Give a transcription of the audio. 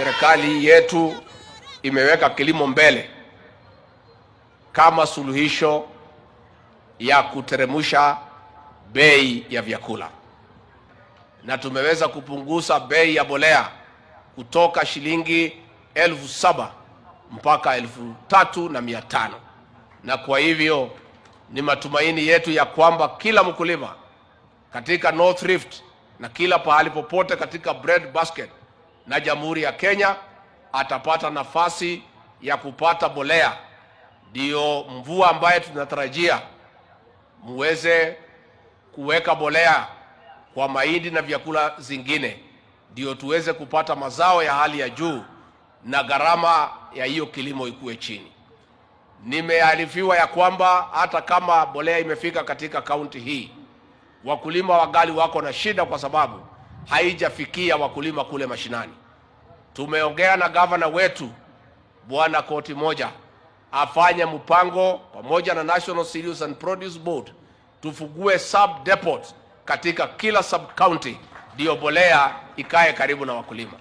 Serikali yetu imeweka kilimo mbele kama suluhisho ya kuteremsha bei ya vyakula, na tumeweza kupunguza bei ya bolea kutoka shilingi 7,000 mpaka 3,500. Na kwa hivyo ni matumaini yetu ya kwamba kila mkulima katika North Rift na kila pahali popote katika bread basket na Jamhuri ya Kenya atapata nafasi ya kupata bolea, ndiyo mvua ambaye tunatarajia muweze kuweka bolea kwa mahindi na vyakula zingine, ndio tuweze kupata mazao ya hali ya juu na gharama ya hiyo kilimo ikuwe chini. Nimearifiwa ya kwamba hata kama bolea imefika katika kaunti hii, wakulima wangali wako na shida kwa sababu haijafikia wakulima kule mashinani. Tumeongea na gavana wetu Bwana Koti Moja afanye mpango pamoja na National Cereals and Produce Board tufungue sub depot katika kila sub county, ndio bolea ikae karibu na wakulima.